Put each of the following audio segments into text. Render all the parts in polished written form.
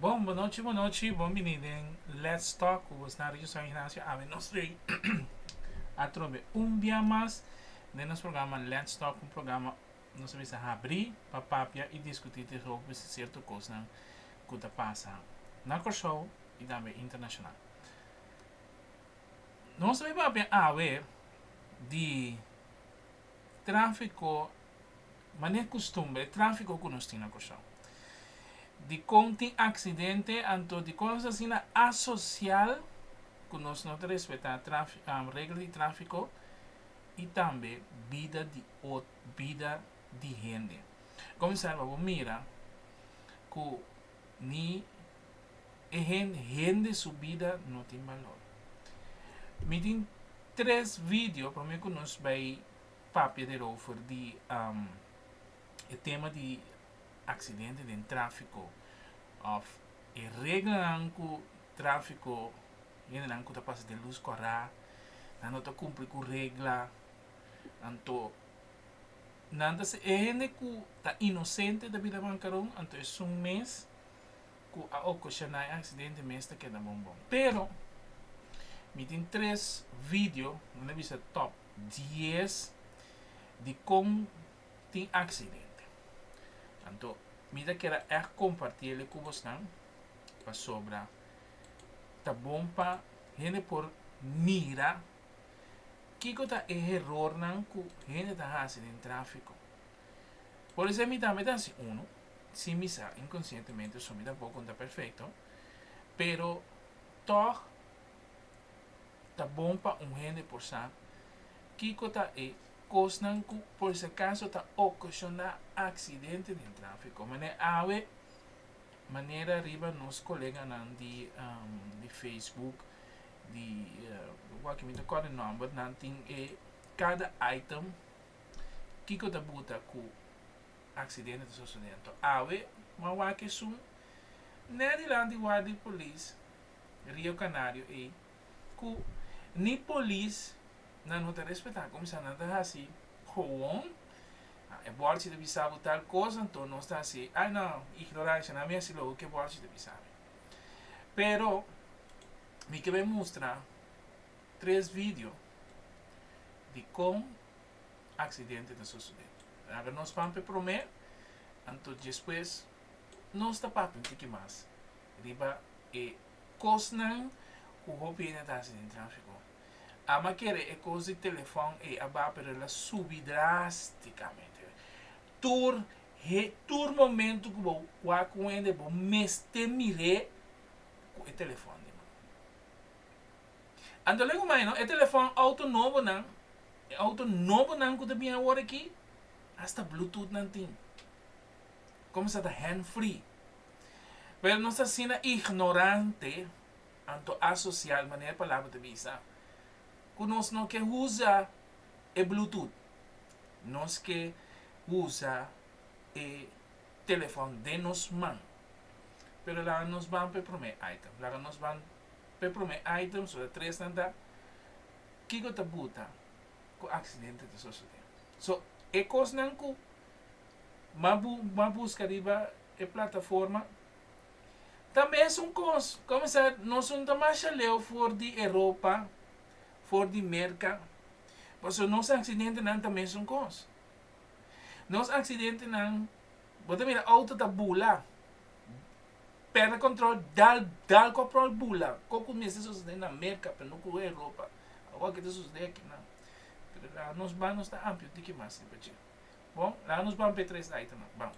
Bon, bon nochi, bon nochi, bon bini den Let's Talk ku bosnan Richardson Ignacio. Awe nos trei atrobe un bia mas den nos programa Let's Talk, un programa nos a bisa habrí pa papia i diskutí te hopi sierto kosnan ku ta pasa na Kòrsou i tambe internashonal. Nos ta bai papia awe di tráfiko manera kustumber, e tráfiko ku nos tin na Kòrsou. Dikon tin aksidente anto dikon nos ta asina asosial ku nos no ta respetá regla di tráfiko i tambe bida di ot bida di hende. Kuminsá pa bo mira ku ni e hende hende su bida no tin balor. Mi tin tres video prome ku nos bai papia derover di e tema di aksidente den tráfiko òf e reglanan ku tráfiko hendenan ku ta pasa den lus kòrá nan no ta kumpli ku regla anto nan ta e hende ku ta inosente ta bira bankaron anto esun mes ku a okashoná e aksidente mes ta keda bon bon. Pero mi tin tres video, mi ta bisa top dies di kon tin aksidente. Anto mi ta kere ègt kompartí el ku bosnan pasobra ta bon pa hende por mira kiko ta e erornan ku hende ta hasi den tráfiko. Por esei mi tambe ta hasi unu, sin mi sa, inkonsientemente, so mi tampoko no ta perfekto, pero tòg ta bon pa un hende por sa kiko ta e kosnan ku por si akaso ta okashoná aksidente den tráfiko. Manera awe, manera riba nos koleganan di di Facebook, di wak mi ta kòrda e nòmber, nan tin e kada item Kiko ta buta ku aksidente ta sosodé? Anto awe bo a wak esun nè dilanti guardia di polis Rio Canario ei ku ni polis nan no ta respetá. Kuminsá nan ta hasi gewoon e bòrchi ta bisa bo tal kos anto nos ta hasi ai no ignoransha nan mi hasi loke ku e bòrchi ta bisa mi. Pero mi ke bai mustra tres video di kon aksidente ta sosodé. Laga nos pan p'e promé, anto despues nos ta papia un tiki mas riba e kosnan ku hopi hende ta hasi den tráfiko. Ama kere e kos di telefòn ei a baha pero el a subi drástikamente. Tur he tur momento ku bo wak un hende bo mester mir'é ku e telefòn den man. Anto lego mai no, e telefòn outo nobonan, e outo nobonan ku ta bin awor aki, asta bluetooth nan tin. Komo sa ta hand free. Pero nos ta asina ignorante, anto asosial manera e palabra ta bisa, ku nos no ke usa e bluetooth. Nos ke usa e telefòn den nos man. Pero laga nos ban pa e promé item. Laga nos ban. P'e promé item so e tresnan ta kiko ta buta ku aksidente ta sosodé. So e kosnan ku m'a bu m'a buska riba e plataforma ta mesun kos. Kuminsá nos no ta masha leu for di Europa, for di Merka, pasobra nos aksidentenan ta mesun kos. Nos aksidentenan bo ta mira outo ta bula. Perde control dal dal control bula ko ku mester sosode na Merca pero no ku Europa awor ke ta sosode aki nan pero laga nos ban nos ta ampio tiki mas riba dje bon laga nos ban pe tres item nan ban.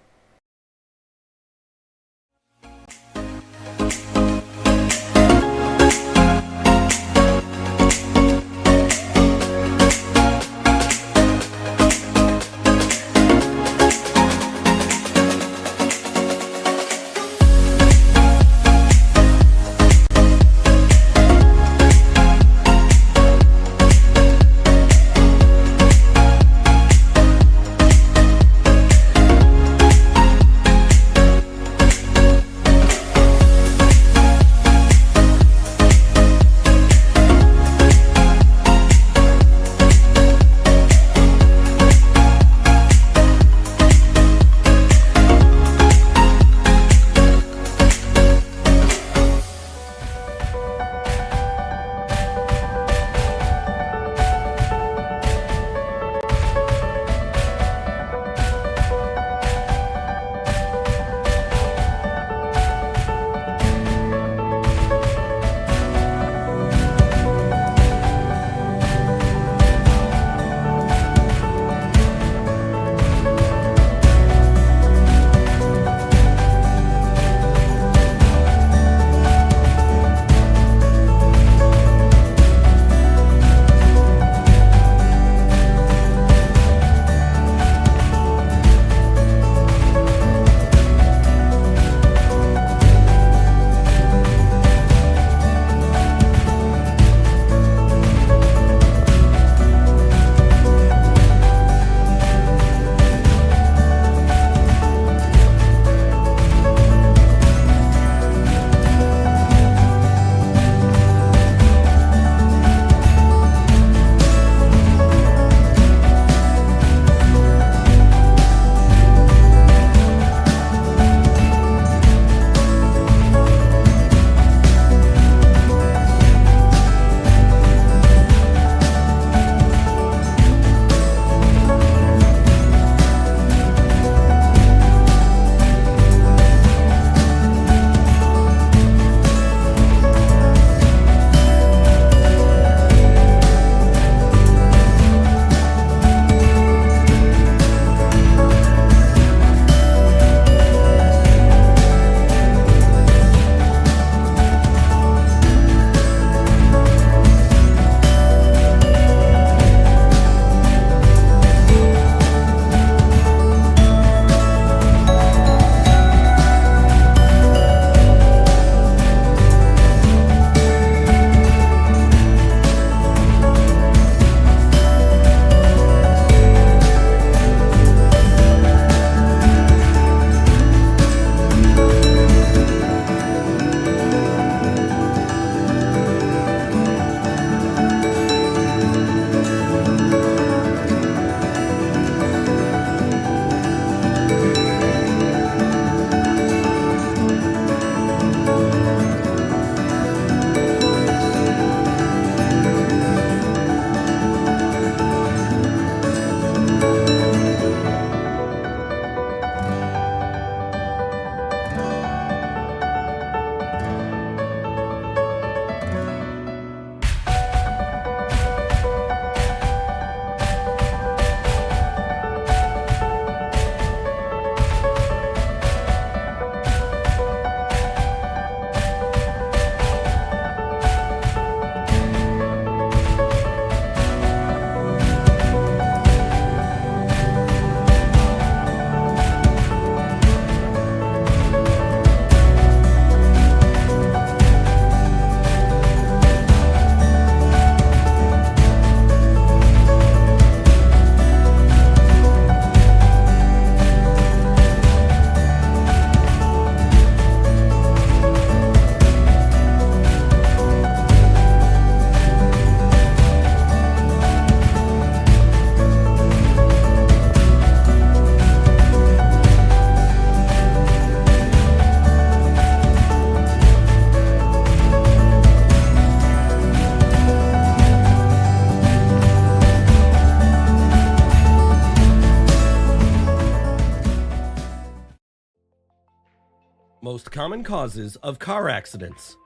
common causes of car accidents.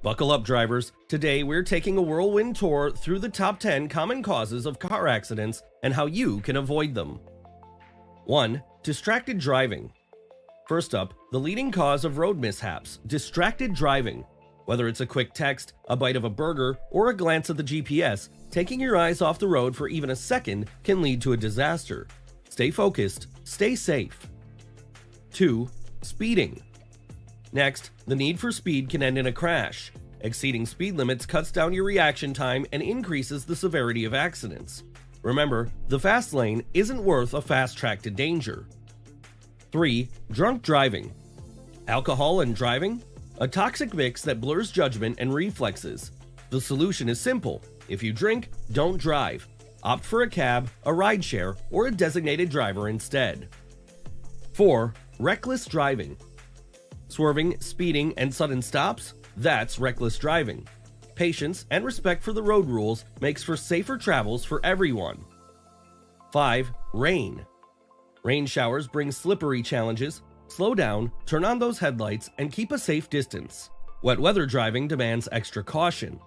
Buckle up, drivers. Today, we're taking a whirlwind tour through the top 10 common causes of car accidents and how you can avoid them. 1. Distracted driving. First up, the leading cause of road mishaps distracted driving. Whether it's a quick text, a bite of a burger, or a glance at the GPS, taking your eyes off the road for even a second can lead to a disaster. Stay focused, stay safe. 2. Speeding. Next, the need for speed can end in a crash. Exceeding speed limits cuts down your reaction time and increases the severity of accidents. Remember, the fast lane isn't worth a fast track to danger. 3. Drunk driving. Alcohol and driving? A toxic mix that blurs judgment and reflexes. The solution is simple. If you drink, don't drive. Opt for a cab, a rideshare, or a designated driver instead. 4. Reckless driving. Swerving, speeding, and sudden stops? That's reckless driving. Patience and respect for the road rules makes for safer travels for everyone. 5. Rain. Rain showers bring slippery challenges. Slow down, turn on those headlights, and keep a safe distance. Wet weather driving demands extra caution.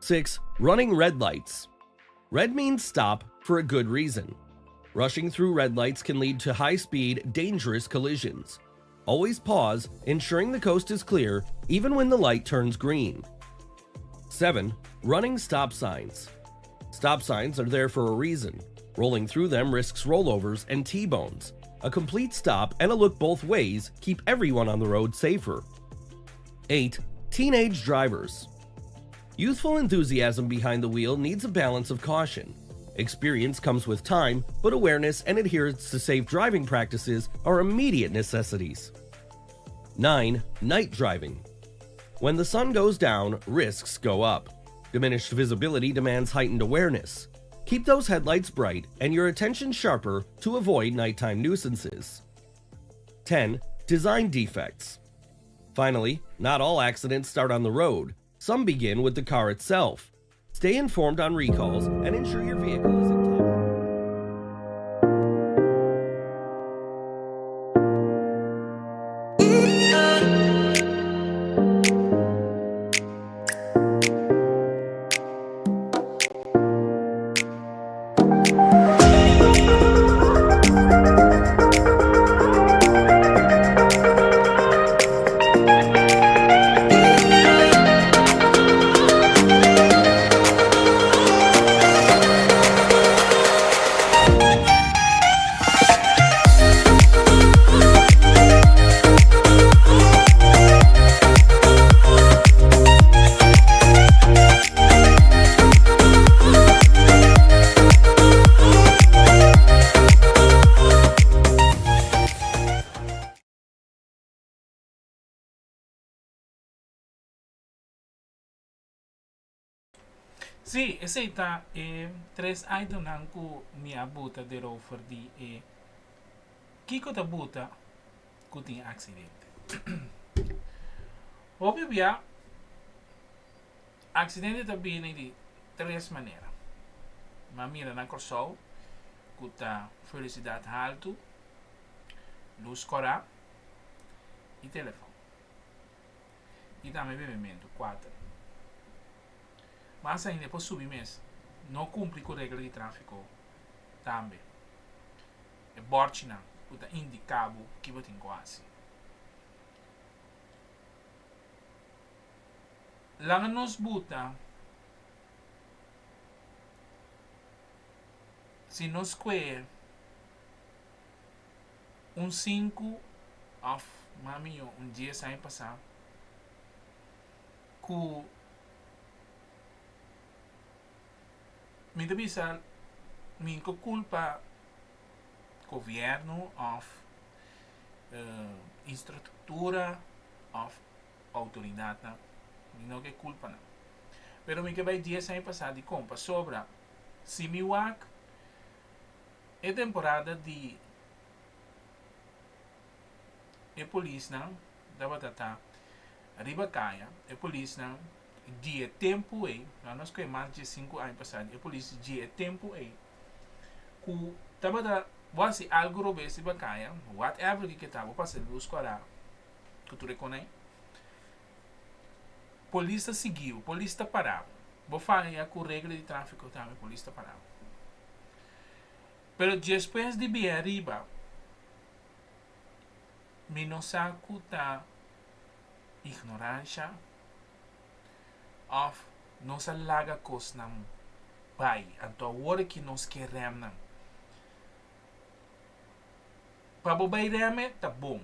6. Running red lights. Red means stop for a good reason. Rushing through red lights can lead to high speed, dangerous collisions. Always pause, ensuring the coast is clear even when the light turns green. 7. Running stop signs. Stop signs are there for a reason. Rolling through them risks rollovers and T bones. A complete stop and a look both ways keep everyone on the road safer. 8. Teenage drivers. Youthful enthusiasm behind the wheel needs a balance of caution. Experience comes with time, but awareness and adherence to safe driving practices are immediate necessities. 9. Night driving. When the sun goes down, risks go up. Diminished visibility demands heightened awareness. Keep those headlights bright and your attention sharper to avoid nighttime nuisances. 10. Design defects. Finally, not all accidents start on the road. Some begin with the car itself. Stay informed on recalls and ensure your vehicle is in top Sí, esei ta e tres itemnan ku mi a buta derover di e kiko ta buta ku tin aksidente. Hopi bia aksidente ta bini di tres manera. Mi a mira na Kòrsou ku ta velosidat haltu, lus kòrá i telefòn. I tambe bebementu. Kuater. Mas ainda e por subi mes. No kumpli ku regla di tráfiko tambe. E bòrchinan ku ta indiká bo ki bo tin ku hasi. Laga nos buta si nos kue un sinku òf mas mihó un dies aña pasá ku mi ta bisa mi ko kulpa gobièrnu òf instruktura òf outoridatnan mi no ke kulpa nan pero mi ke bai dies aña pasá dikon pasobra si mi wak e temporada di e polisnan tabata ta riba kaya e polisnan di e tempu ei nan nos koe mas di sinku aña pasá e polis di e tempu ei ku tabata bo hasi algu robes riba kaya whatever ke ta bo pasa lus kòrá. Ku tur e konai. Polis ta sigui bo, polis ta para bo. Bo faya ku regla di tráfiko tambe polis ta para bo. Pero despues di bia riba, mi no sa ku ta ignoransha òf nos a laga kosnan bai. Anto awor aki nos ke rèm nan. Pa bo bai rèm ta bon.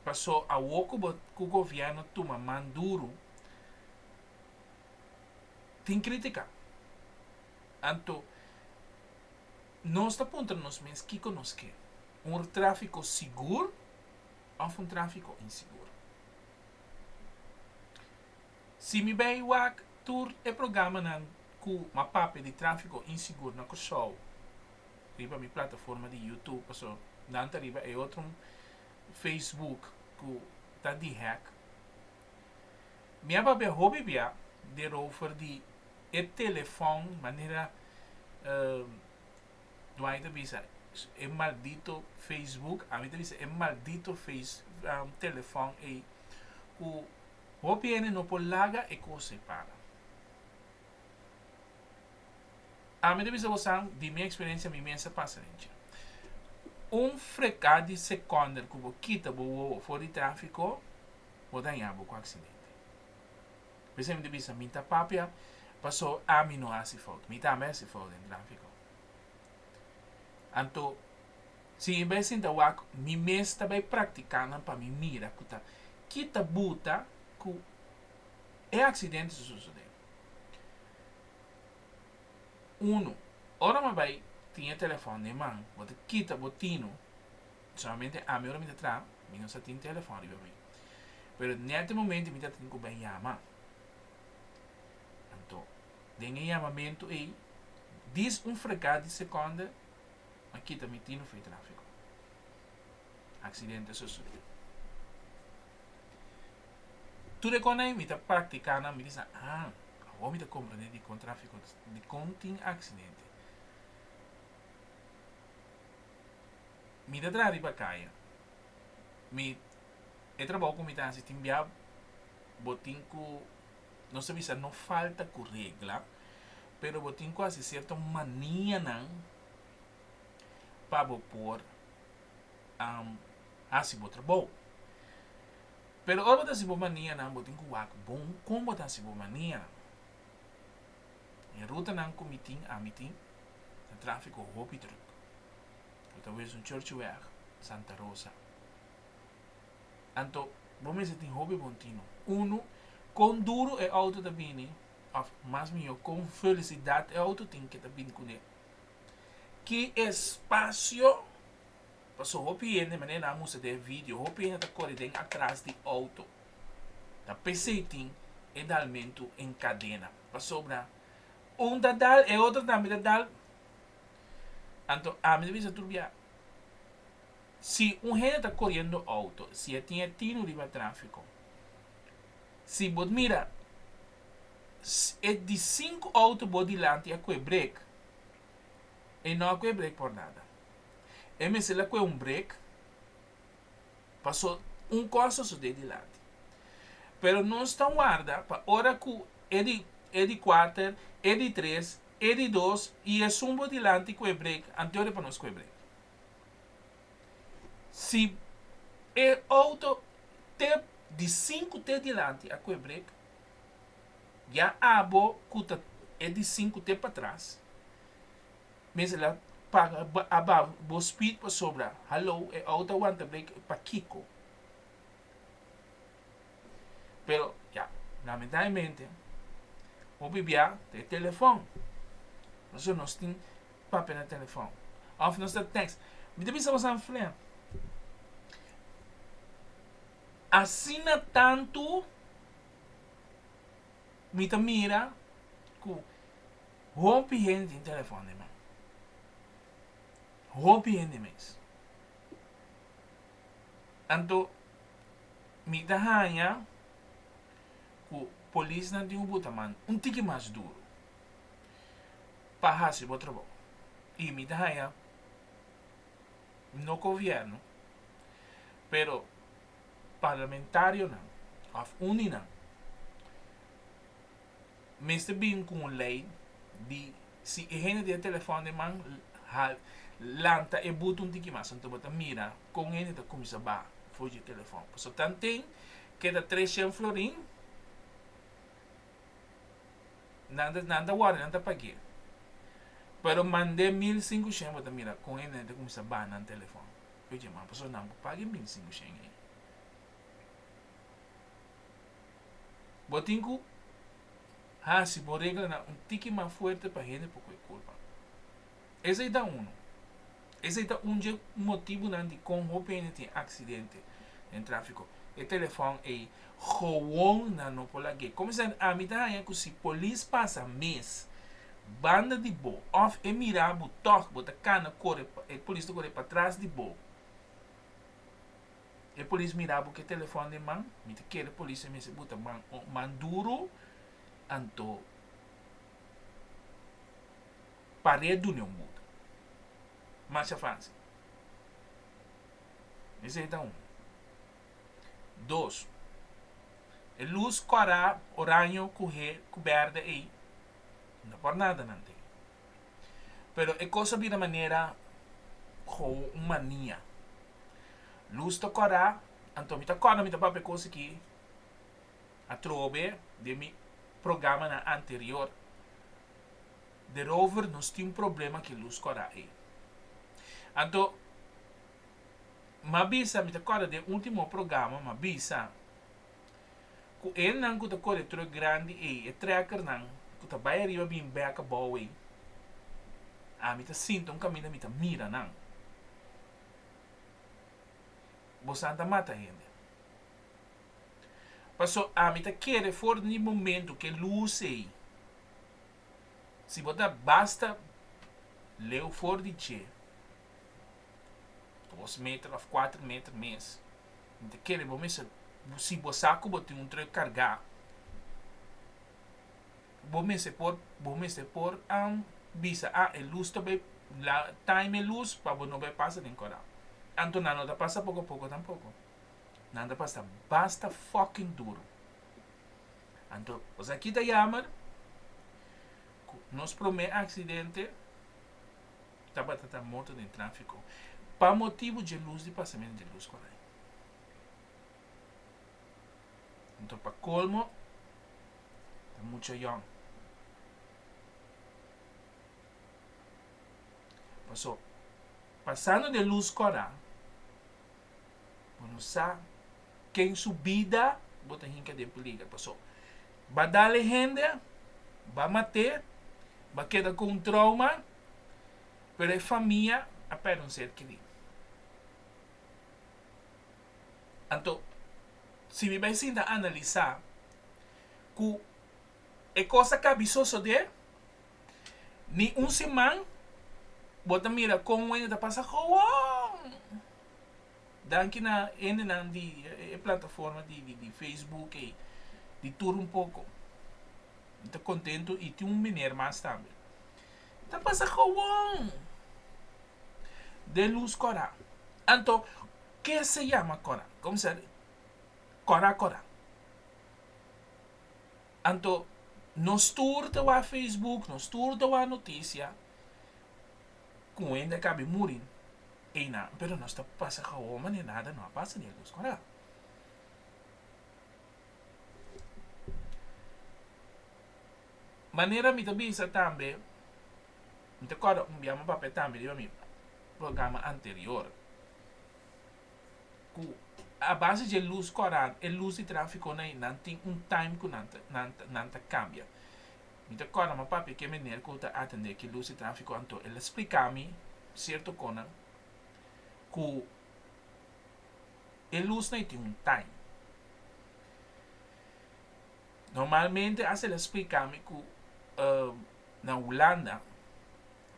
Paso awor ku bo ku gobièrnu tuma man duru, tin krítika. Anto nos ta puntra nos mes kiko nos ke, un tráfiko sigur òf un tráfiko insigur? Si mi bai wak tur e programanan ku m'a papia di tráfiko insigur na Kòrsou riba mi plataforma di YouTube, paso nan ta riba e otro Facebook ku ta di hack, mi a papia hopi bia derover di e telefòn manera Dwayne ta bisa e maldito Facebook, ami ta bisa e maldito face telefòn ei ku hopi hende no por laga e kos ei para. Ami ta bisa bosan di mi eksperensia mi mes a pasa den dje. Un freka di sekònder ku bo kita bo wowo for di tráfiko bo ta haña bo ku aksidente. P'esei mi ta bisa mi ta papia paso ami no hasi fout. Mi tambe hasi fout den tráfiko. Anto si mi bai sinta wak mi mes ta bai praktiká nan pa mi mira ku ta kita buta ku e aksidente ta sosodé. Unu, ora mi bai tin e telefòn den man bo ta kita bo tinu, solamente ami ora mi ta traha mi no sa tin telefòn riba mi. Pero net e momento mi ta tin ku bai yama. Anto den e yamamentu ei dis un frega di sekonde a kita mi tinu for e trafiko. Aksidente a sosode. Tur e konai mi ta praktika nan mi bisa ah awor mi ta komprende dikon trafiko dikon tin aksidente. Mi ta traha riba kaya mi e trabou ku mi ta hasi tin bia bo tin ku nos ta bisa no falta ku regla pero bo tin ku hasi sierto manianan pa bo por hasi bo trabou. Pero ora bo ta hasi bo manianan bo tin ku wak bon kon bo ta hasi bo manianan. E rutanan ku mi tin ami tin na trafiko hopi druk. Bo ta wes un Churchweg, Santa Rosa. Anto bo mester tin hopi bon tino. Unu, kon duru e outo ta bini, òf mas mihó kon velosidat e outo tin ke ta bini kuné. Ki espasio, pasobra hopi hende, manera nan a mustra den e video, hopi hende ta kore den atras di outo. Ta p'esei tin e dalmentu en kadena, pasobra un ta dal, e otro tambe ta dal. Anto ami ta bisa tur bia. Si un hende ta koriendo outo, si e tin e tinu riba tráfiko, si bo mira e di sinku outo bo dilanti a kue brek, e no a kue brek por nada. E mester la kue un brek paso un kos a sosodé dilanti. Pero nos ta warda pa ora ku e di e di kuater, e di tres, e di dos i esun bo dilanti kue brek, anteori pa nos kue brek. Si e auto te di sinku te dilanti a kue brek, ya abo ku ta e di sinku te patras mester la paga a ba bo speed pasobra hallo e auto a wanta brek pakiko. Pero ya lamentablemente hopi bia ta e telefon. Pasobra nos tin papia na telefon of nos ta text. Mi ta bisa boso fle asina tantu mi ta mira ku hopi hende tin telefon den man. Hopi hende mes. Anto mi ta haña ku polisnan tin ku buta man un tiki mas duru pa hasi bo trabou. I mi ta haña no gobièrnu, pero. Parlamentarionan òf uninan mester bin ku un lei di si e hende tin e telefòn den man lanta e but un tiki mas anto bo ta mira kon hende ta kuminsá baha for dje telefòn. Pasobra tanten keda treshen florin nan ta nan ta wòrdu nan ta pag'é pero mand'é 1500 bo ta mira kon hende ta kuminsá baha nan telefòn. Oye man pasobra nan por paga e 1500 ei. Bo tin ku hasi bo reglanan un tiki mas fuerte pa hende por kohe kulpa. Esei ta uno. Esei ta un dje motibunan dikon hopi hende tin aksidente den tráfiko. E telefòn ei gewoon nan no por lag'é. Komisario, ami ta haña ku si polis pasa mes banda di bo òf e mira bo tòg bo ta kana kore e polis ta kore patras di bo. E polis mira bo ku e telefòn den man, mi ta kere polis e mester buta man man duru anto par'é dun'é un buta. Masha fásil. Esei ta un. Dos, e lus kòrá, oraño ku he ku bèrdè ei no por nada nan tin. Pero e kos a bira manera komo un mania. Lus ta kòrá, anto mi ta kòrda mi ta papia e kos aki atrobe den mi programanan anterior. De rover nos tin un problema ku e lus kòrá ei. Anto m'a bisa, mi ta kòrda den ultimo programa m'a bisa ku e nan ku ta kore truck grandi ei, e trekkernan ku ta bai ariba bin bek abou ei, ami ta sinta un kaminda mi ta mira nan. Bosan ta mata hende. Paso ami ta kere for di momento ku e lus ei, si bo ta basta leu for di dje, 2 meter òf 4 meter mes, mi ta kere bo mester, si bo sa ku bo tin un truck kargá, bo mester por bisa, ah, e lus ta bai la time e lus pa bo no bai pasa den kòrá. Anto nan no ta pasa poko poko tampoko. Nan ta pasa basta fucking duru. Anto, esaki ta yammer ku nos promé aksidente tabata ta morto den tráfiko pa motibu dje lus di pasamentu dje lus kòrá. Anto pa kolmo ta mucha yòn. Paso pasando den lus kòrá bo no sa ken su bida bo ta hinka den peliger. Paso ba dal e hende, ba mat'é, ba keda ku un trauma, pero e famia a pèrdè un ser kerí. Anto, si mi bai sinta analisá ku e kos a kabi sosodé, ni un siman bo ta mira kon wende ta pasa gewoon. Danki na hendenan di e plataforma di di Facebook ei, di tur un poko. Mi ta kontento i tin un meneer mas tambe. Ta pasa gewoon den lus kòrá. Anto, ke se yama kòrá? Komo se kòrá kòrá. Anto, nos tur ta wak Facebook, nos tur ta wak notisia ku hende a kabi muri einan, pero nos ta pasa gewoon manera nada no a pasa den lus kòrá. Manera mi ta bisa tambe, mi ta kòrda un bia mi papia tambe riba mi programa anterior, ku a base dje lus kòrá, e lus di tráfiko nan nan tin un time ku nan ta nan ta nan ta kambia. Mi ta kòrda mi papia ke meneer ku ta atendé ki lus di tráfiko anto el a splika mi sierto konan ku e lusnan tin un time. Normalmente a sele splika mi ku na Hulanda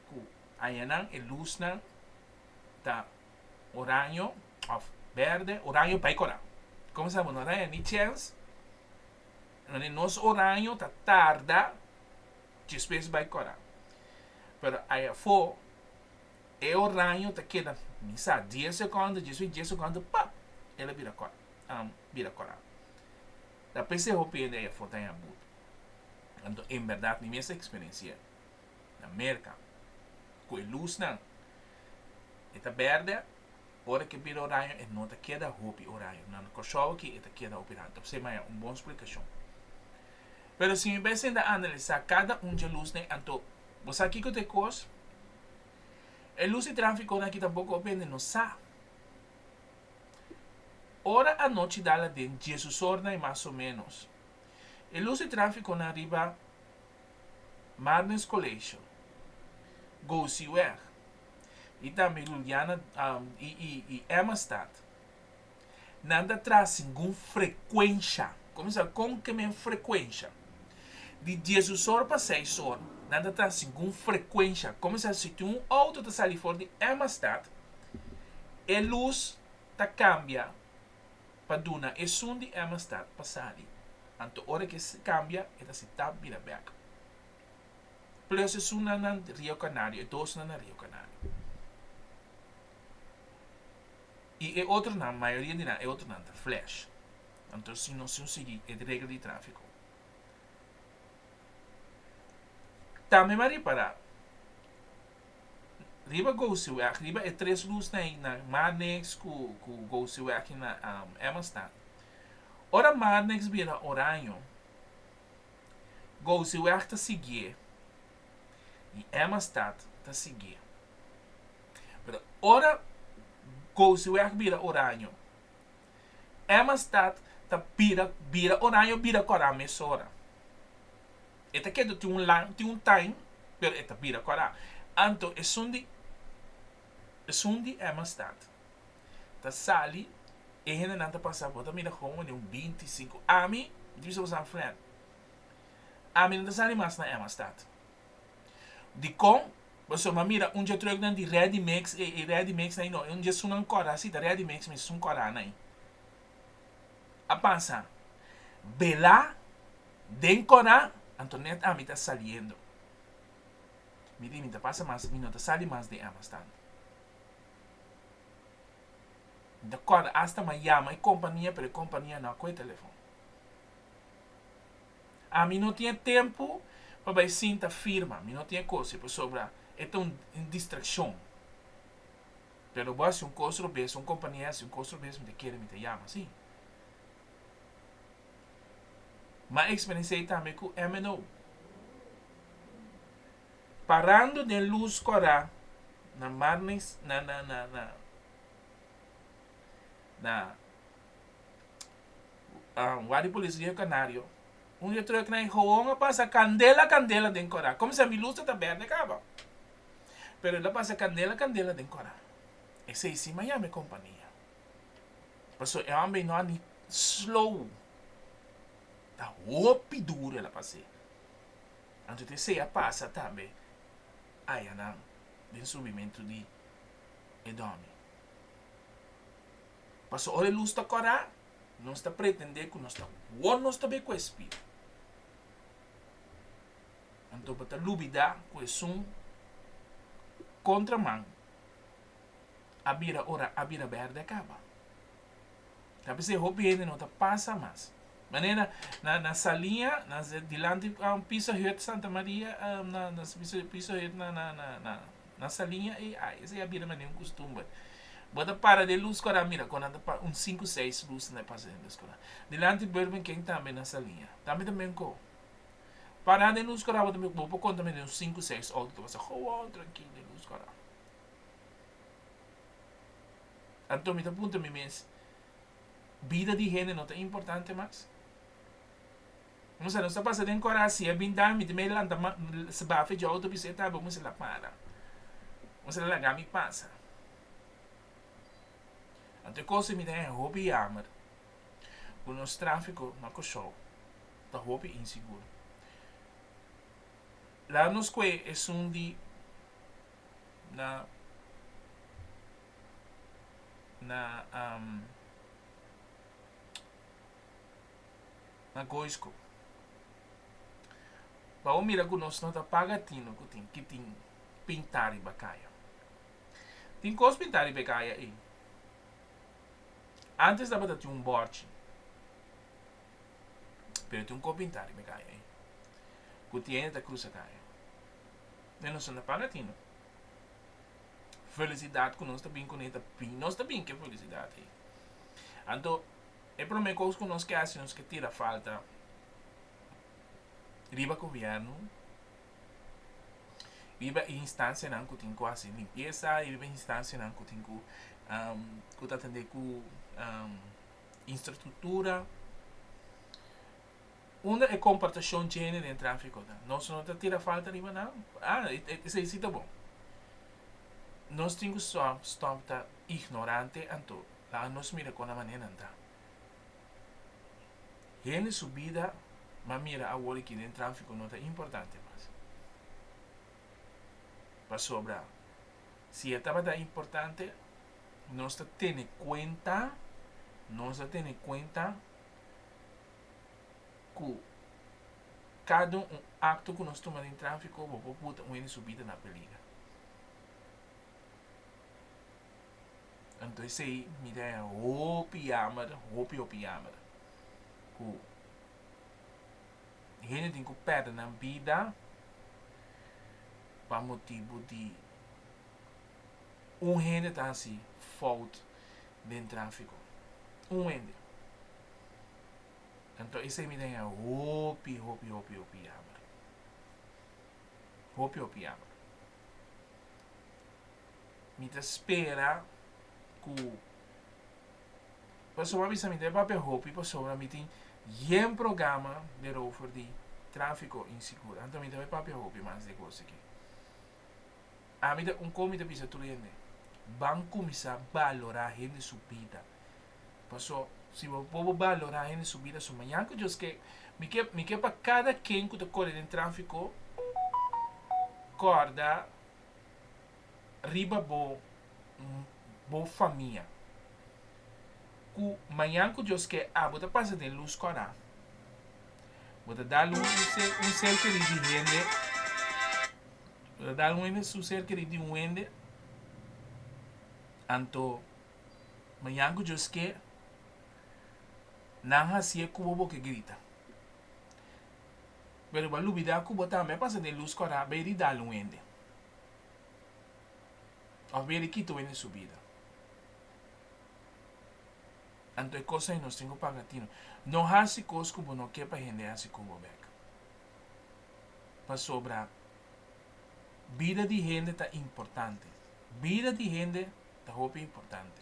ku añanan e lusnan ta oraño òf bèrdè, oraño bai kòrá. Komo sa bo no ta haña ni chèns, ni nos oraño ta tarda despues bai kòrá. Pero ayafó e oraño ta keda mi sa dies sekònde, despues dies sekònde pap el a bira kòrá. bira kòrá. Ta p'esei hopi hende ei afó ta haña but. Anto en bèrdat mi mes a eksperensi'é na Merka ku e lusnan e ta bèrdè, ora ku e bira oraño e no ta keda hopi oraño. Na Kòrsou aki e ta keda hopi oraño. Ta p'esei mi haña un bon splikashon. Pero si mi bai sinta analisá kada un dje lusnan anto bo sa kiko ta e kos? E lus di tráfikonan aki tampoko hopi hende no sa. Ora anochi dal aden djesusornan i mas o ménos, e lus di tráfikonan riba Marnes College, Gosiweg i tambe Juliana i Emmastad, nan ta traha segun frekuensha. Kuminsá kon ke men frekuensha? Di diesusor pa seisor nan ta traha segun frekuensha. Kuminsá si tin un outo ta sali for di Emmastad, e lus ta kambia pa duna esun di Emmastad pa sali. Anto ora ke kambia e ta si tap bira bek. Plus esunnan na Rio Canario, e dosnan na Rio Canario. I e otronan, mayoria di nan, e otronan ta flash. Anto si nos no sigui e regla di tráfiko. Tambe mi a ripará, riba Gosiweg, riba e tres lusnan ei na Marnix ku ku Gosiweg i na Emmastaat. Ora Marnix bira oraño, Gosiweg ta siguié i Emmastaat ta siguié. Pero ora Gosiweg bira oraño, Emmastad ta bira bira oraño bira kòrá mesora. E ta keda tin un lang tin un time pero e ta bira kòrá. Anto esun di esun di Emmastad ta sali e hendenan ta pasa bo ta mira gewoon un 25 ami mi ta bisa bo san Fred ami no ta sali mas na Emmastad. Dikon? Pasobra mi a mira un dje trucknan di ready mix, e e ready mix nan no, un dje esunnan kòrá si ta ready mix mes esun kòrá nan a pasa belá den kòrá anto nèt ami ta saliendo. Mi di mi ta pasa mas mi no ta sali mas den Amazon. Mi ta kòrda asta mi a yama e kompania pero e kompania no a kohe telefòn. Ami no tin e tempu pa bai sinta firma, mi no tin e kos ei pasobra e ta un distraccion. Pero bo hasi un kos robes, un kompania hasi un kos robes mi ta kere mi ta yama si. Mi a eksperensia ei tambe ku MNO. Parando den lus kòrá na Marnix na na na na na Guardia Polis Rio Canario, un di truck nan gewoon a pasa candela candela den cora. Como si mi luz ta berde caba. Pero el a pasa candela candela den cora. Esey si mi a yama e compania. Paso e homber no a ni slow. Ta hopi duro el a pase. Anto ta esey a pasa tambe ayanan den subimento di e domi. Pasobra ora e lus ta kòrá, nos ta pretendé ku nos ta wòrdu nos ta bay ku e spiritu. Anto bo ta lubidá ku esun kontraman a bira ora a bira bèrdè kaba. Ta p'esei hopi hende no ta pasa mas. Manera na na Saliña, na dilanti Pizza Hut Santa Maria, na na Pizza Hut na na na na Saliña ei ai esei a bira manera un kustumber. Bo ta para den lus kòrá mira kon nan ta para un sinku seis lus nan ta pasa den lus kòrá. Dilanti Burger King tambe na Saliña tambe ta men ko. Para den lus kòrá bo ta bo por konta manera un sinku seis outo ta pasa gewoon trankil den lus kòrá. Anto mi ta puntra mi mes, bida di hende no ta importante mas? Nos ta pasa den kòrá si e bin dal mi ta mei lanta bafe dje outo bisa e ta bo mester la para. Mester la laga mi pasa. Anto e kos mi ta haña hopi yamer ku nos tráfiko na Kòrsou ta hopi insigur. Laga nos kue esun di na na na Goisco. Pa bo mira ku nos no ta paga tino ku tin ki tin pintá riba kaya. Tin kos pintá riba e kaya ei. Antes tabata tin un bòrchi, pero tin un kos pintá riba e kaya ei, ku tin hende ta krusa kaya. E nos no ta paga tino. Felisidat ku nos ta bin kuné ta bin, nos ta bin ku e felisidat ei. Anto e promé kos ku nos ke hasi, nos ke tira falta riba gobièrnu, riba e instansianan ku tin ku hasi limpiesa, riba e instansianan ku tin ku ku ta atendé ku infrastruktura. Unda e komportashon dje hende den tráfiko ta? Nos no ta tira falta riba nan? Ah, esei si ta bon. Nos tin ku stòp stòp ta ignorante anto laga nos mira kon nan manera nan ta. Hende su bida m'a mira awor aki den tráfiko no ta importante mas. Pasobra si e tabata importante nos ta tene kuenta, nos ta tene kuenta ku kada un akto ku nos tuma den tráfiko bo por buta un hende su bida na peliger. Anto esei mi ta haña hopi yamer, hopi hopi yamer ku hende tin ku pèrdè nan bida pa motibu di un hende ta hasi fout den tráfiko. Un hende. Anto esei mi ta haña hopi hopi hopi hopi yamer. Hopi hopi yamer. Mi ta spera ku pasobra mi bisa mi ta papia hopi pasobra mi tin yen programa derover di tráfiko insigur. Anto mi ta bai papia hopi mas di e kos aki. Ami ta un kos mi ta bisa tur hende, ban kuminsá balorá hende su bida. Paso si bo por balorá hende su bida su mañan ku Dios ke mi ke mi ke pa kada ken ku ta kore den tráfiko kòrda riba bo bo famia ku mañan ku Dios ke abo ta pasa den lus kòrá bo ta dal un un ser kerí di hende bo ta dal un hende su ser kerí di un hende anto mañan ku Dios ke nan hasié ku bo bo ke grita pero bo a lubida ku bo tambe a pasa den lus kòrá bai di dal un hende. Of bira kita wende su bida. Anto e kos ei nos tin ku paga tino. No hasi kos ku bo no ke pa hende hasi ku bo bek. Pasobra bida di hende ta importante. Bida di hende ta hopi importante.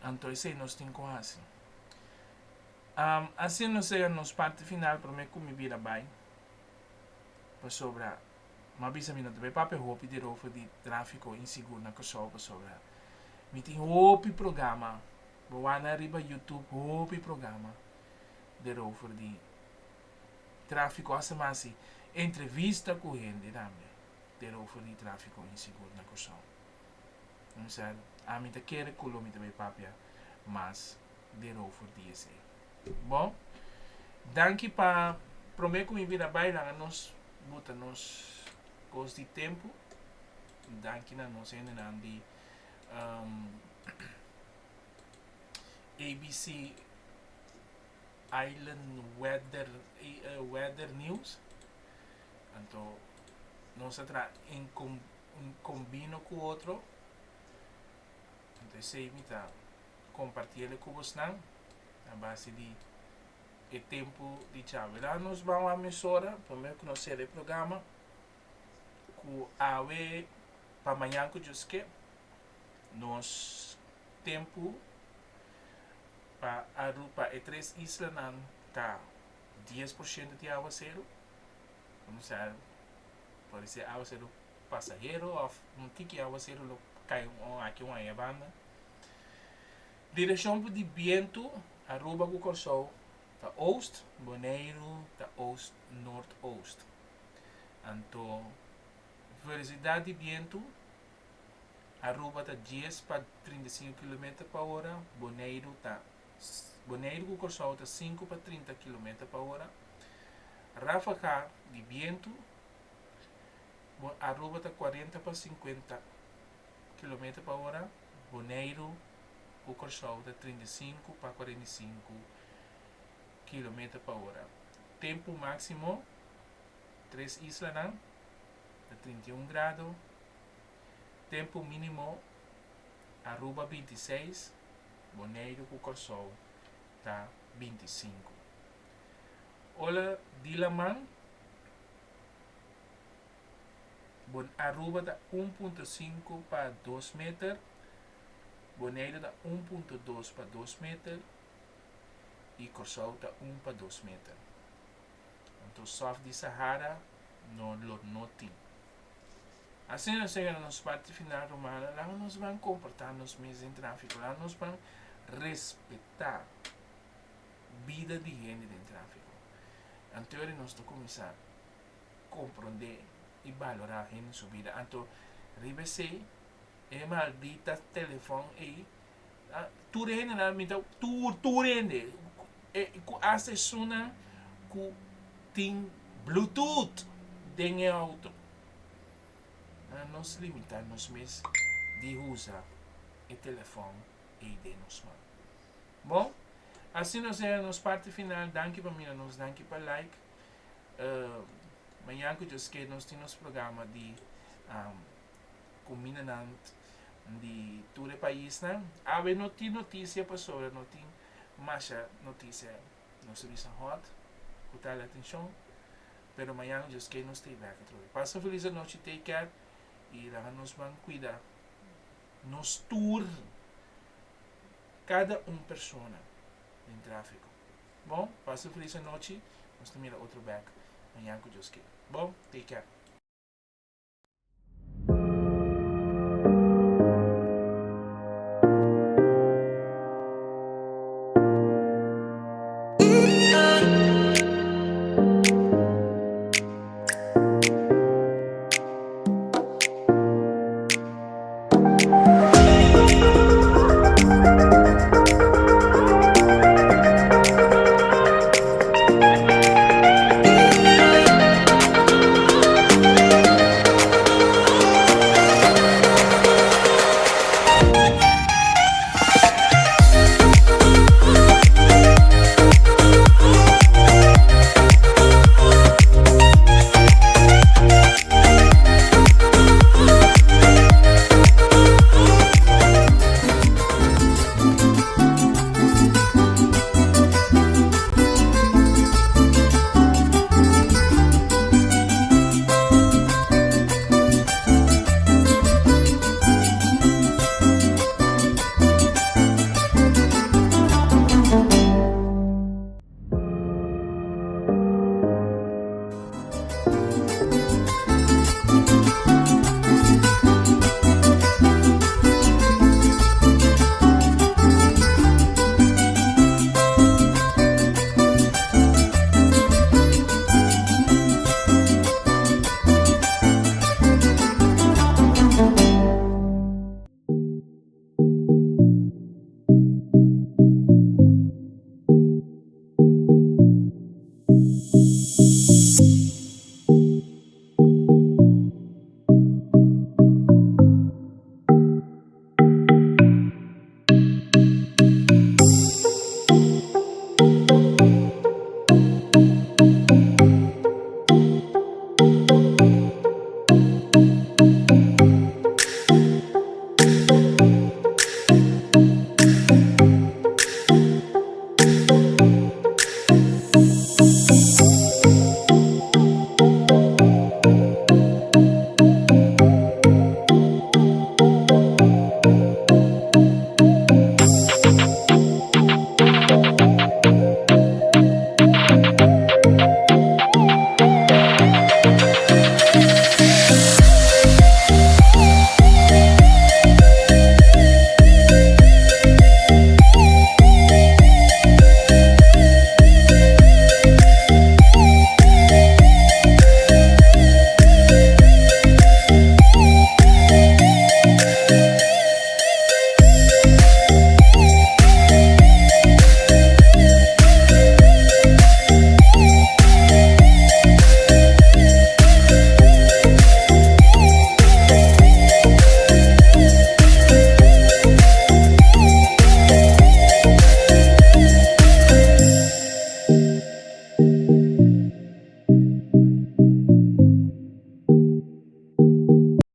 Anto esei nos tin ku hasi. Um, asina nos yega nos parti final promé ku mi bira bai. Pasobra, m'a bisa mi no ta bai papia hopi di rofer di tráfiko insigur na Kòrsou pasobra mi tin hopi programa, bo wak riba YouTube hopi programa di rofer di tráfiko, hasta mas si entrevista ku hende tambe. Derover di tráfiko insigur na Kòrsou. Mi sa, ami ta kere ku lo mi ta bai papia mas derover di esei. Bon, danki pa promé ku mi bira bai laga nos buta nos kos di tempu. Danki na nos hendenan di ABC Island Weather, Weather News. Anto nos a traha en combino cu otro. Anto esey mi ta compartiele cu bosnan a base di e tempo di djawe. La nos ban wak mesora prome cu nos cera e programa cu awe pa mañan cu Dios ke nos tempo pa Aruba e tres islanan ta 10% di awaceru. Kuminsá pode ser awaseru pasahero òf un tiki awaseru lo kai un aki un aya banda. Direkshon di bientu Aruba ku Kòrsou ta oost, Boneiru ta oost noordoost. Anto velosidat di bientu Aruba ta dies pa 35 kilometer pa ora, Boneiru ta Boneiru ku Kòrsou ta sinku pa 30 kilometer pa ora. Ráfaga di bientu, Aruba ta 40 pa 50 kilometer pa ora, Boneiru ku Kòrsou ta 35 pa 45 kilometer pa ora. Tempu máksimo, tres islanan ta 31 grado. Tempu mínimo, Aruba 26, Boneiru ku Kòrsou ta 25. Ola di laman, Bon Aruba ta 1.5 pa 2 meter, Boneiru ta 1.2 pa 2 meter i Kòrsou ta 1 pa 2 meter. Anto sòf di Sahara no lo no tin. Asina nos yega na nos parti final, rumannan. Laga nos ban komportá nos mes den tráfiko. Laga nos ban respetá bida di hende den tráfiko. Anto ora nos ta kuminsá komprondé i balorá hende su bida. Anto riba esei e maldita telefòn ei, tur hendenan mi ta tur tur hende ku asta esunnan ku tin bluetooth den e auto. Nos limitá nos mes di usa e telefòn ei den nos man. Bon, asina nos yega na nos parti final. Danki pa mira nos, danki pa like. Mañan ku Dios ke nos tin nos programa di kumindanan di tur e paisnan. Awe no tin notisia pasobra no tin masha notisia nos ta bisa hot ku ta hala atenshon. Pero mañan Dios ke nos ta e bek atrobe. Pasa un felis anochi, take care i laga nos ban kuida nos tur, kada un persona den trafiko. Bon, pasa un felis anochi, nos ta mira otro bek mañan ku Dios ke. Bon, take care.